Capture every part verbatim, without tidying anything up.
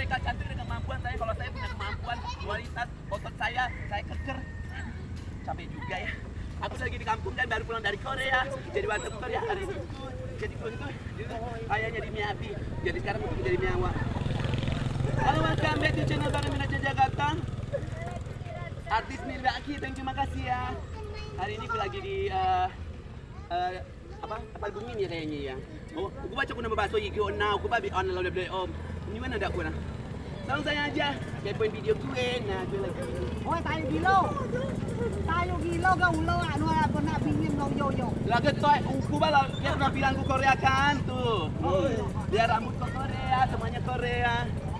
Mereka cantik dengan kemampuan saya. Kalau saya punya kemampuan, kualitas otot saya, saya keker. Capek juga ya. Aku lagi di kampung kan, baru pulang dari Korea. Jadi warteg Korea hari itu. Jadi waktu itu, dulu ayahnya di Miati. Jadi sekarang untuk jadi Miawa. Halo, welcome back to channel Bang Mina Jakarta. Artis Nil Baki, thank you, makasih ya. Hari ini aku lagi di eh, eh, apa, kapal bunyi ni kayaknya ya. Oh, aku baca aku nama bahasa Igbo na, aku babi on lalu beli om. Ini mana ada aku na. Langsung saya aja. Kayak poin video gue, nah gue lagi. Oi, tayo gilo. Tayo gilo ga ulo, anu, apa nak bingin lo yo yo. Lagi toh, aku bala dia pernah bilang aku Korea kan tuh. Dia rambut ke Korea, semuanya Korea.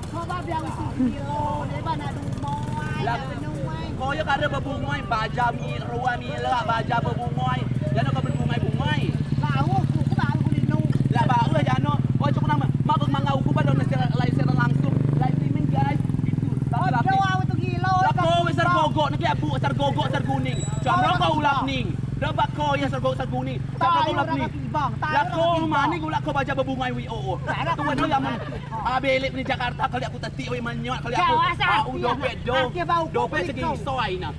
Coba bilang itu gilo, dia mana dumoi, Lah, ada penyuai. Koyo kada bebungoi, baja mi, rua mila, baja bebungoi. Jano kau bebungoi-bungoi. Bau, kuku bau kulino. Lah bau lah jano. Kau cukup nama. Mak bang mangau ku pada nasi lai siaran langsung. Live streaming, guys. Itu. Laki-laki. Aduh, awak tu gilo. Lah kau besar gogok, nak ya bu, besar gogok, besar guning. Jam berapa ulak ning? Dah bak kau ya besar gogok, besar guning. Jam berapa ulak ning? Lah kau mani ulak kau baja bebungoi wi o o. Tu ada yang men. Abelek ni Jakarta kali aku tetik wi menyot kali aku. Au dompet do. Dompet segi iso ai na.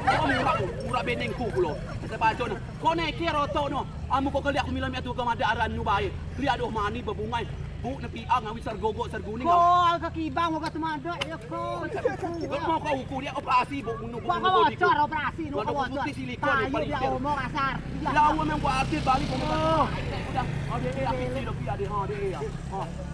Kau murah, murah beneng ku pulo. Sepajo na. Kau neker otok no. Amu kau keliak aku milam ya tu kau mada aran nu bae. Keliak doh mani bebungai. Bu nepi a ngawi sergogok serguning. Ko alka kibang mau kata mada ya ko. Kau mau kau ukur dia operasi bu bunuh bu. Kau mau bocor operasi nu kau bocor. Putih silikon. Tayo dia omong kasar. Lawan yang buat artis balik ngomong. Udah, ada eh aku sih lebih ada ha dia.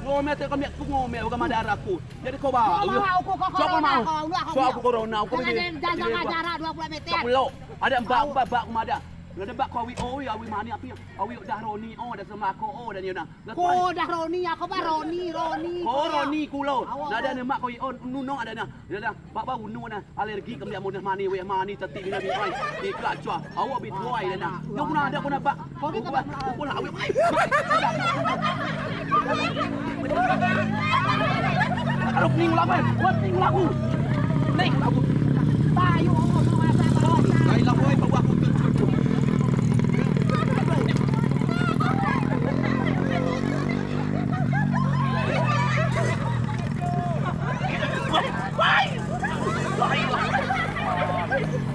Ngomel tak kami aku ngomel bukan mada aku. Jadi kau bawa. Kau mau aku kau corona. Kau mau aku corona. Aku jangan jarak dua puluh meter. Kau pulau. Ada bak bak bak mada. Ada bak kau awi oi awi mani api. Awi dah Roni oh dah semako oh dah nyona. Ko dah Roni aku ba Roni Roni. Ko Roni kulo. Dah ada nemak kau i on nuno ada nah. Dah dah. Bak ba unu nah. Alergi kemliak mudah mani weh mani tetik bina bi ai. Di kelak cua. Awak bi tuai dah nah. Yo kuna ada kuna bak. Kau bi kebak. Kau nak awak ai. Arok ning lagu. Wah ning lagu. Ning lagu. Tayo. Lain lagu ai.